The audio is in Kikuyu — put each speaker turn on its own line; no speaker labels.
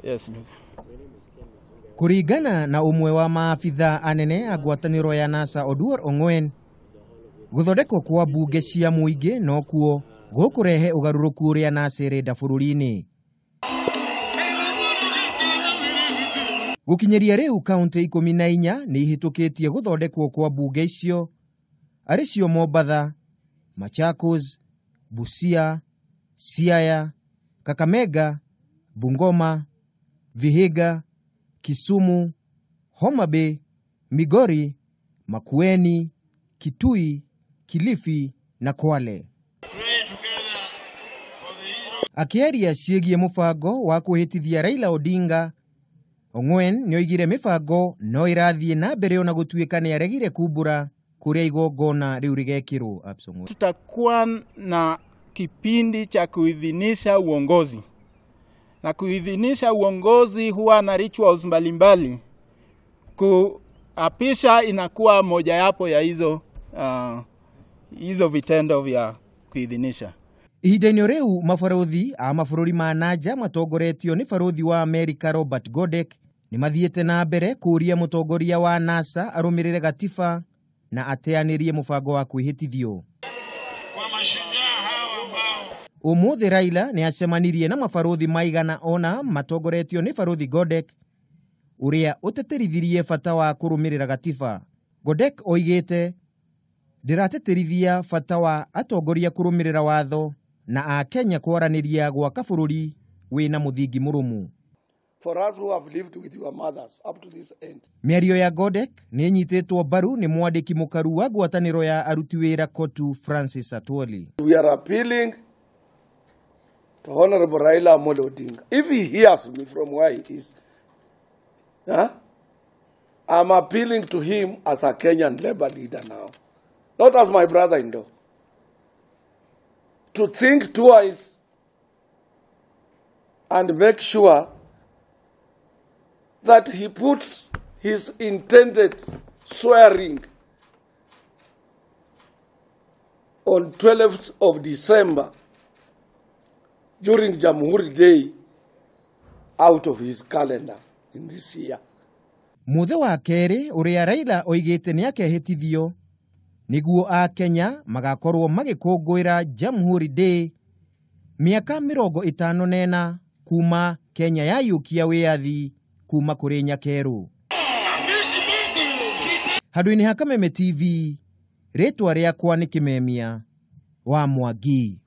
Yes.
Kũringana na ũmwe wa maabitha anene a ngwatanĩro ya NASA Oduor Ong'wen, gũthondekwo kwa mbunge cia mũingĩ nokuo gũkũrehe ũgarũrũku ũrĩa NASA ĩrenda bũrũri-inĩ. Gũkinyĩria rĩu kaunti 14 nĩ ihĩtũkĩtie gũthondekwo kwa mbunge icio, arĩ cio Mombatha, Machakos, Busia, Siaya, Kakamega, Bungoma, Vihiga, Kisumu, Homa Bay, Migori, Makueni, Kitui, Kilifi na Kwale. Akĩaria ciĩgiĩ mũbango wa kwĩhĩtithia Raila Odinga, Ong'wen nĩoigire mĩbango no ĩrathiĩ na mbere ona gũtuĩka nĩaregire kumbũra kũrĩa igongona rĩu rĩgekĩrwo.
Tutakuwa na kipindi cha kuidhinisha uongozi, na kuidhinisha uongozi huwa na rituals mbalimbali. Kuapisha inakuwa mojawapo ya hizo vitendo vya kuidhinisha.
Ihinda-inĩ rĩu mabarũthi a mabũrũri ma nanja matongoretio nĩ barũthi wa Amerika Robert Godek nĩ mathiĩte na mbere kũũria mũtongoria wa NASA arũmĩrĩre gatiba na ateanĩrie mũbango wa kwĩhĩtithio. Ũmũthĩ Raila nĩ acemanirie na mabarũthi maigana ona matongoretio nĩ barũthi Godek ũrĩa ũtĩtĩrithirie bata wa kũrũmĩrĩra gatiba. Godek oigĩte, ndĩratĩtĩrithia bata wa atongoria kũrũmĩrĩra watho na akenya kwaranĩria gwaka bũrũri wĩna mũthingi mũrũmu.
For us who have lived with your mothers up to this end.
Mĩario ya Godek nĩ ĩnyitĩtwo mbaru nĩ mwandĩki mũkaru wa ngwatanĩro ya aruti wĩra KOTU Francis Atwoli.
We are appealing to Honorable Raila Amolo Odinga. If he hears me from where he is, I'm appealing to him as a Kenyan labor leader now, not as my brother-in-law, to think twice and make sure that he puts his intended swearing on 12th of December during Jamhuri Day out of his calendar in this year.
Muthe wa kerĩ ũrĩa Raila oigĩte nĩ akehĩtithio nĩguo akenya magakorwo magĩkũngũĩra Jamhuri Day mĩaka 54 kuma Kenya yaiyũkia wĩyathi kuma kũrĩ Nyakerũ. Handũ-inĩ ha Kameme TV, rĩtwa rĩakwa nĩ Kĩmemia wa Mwangi.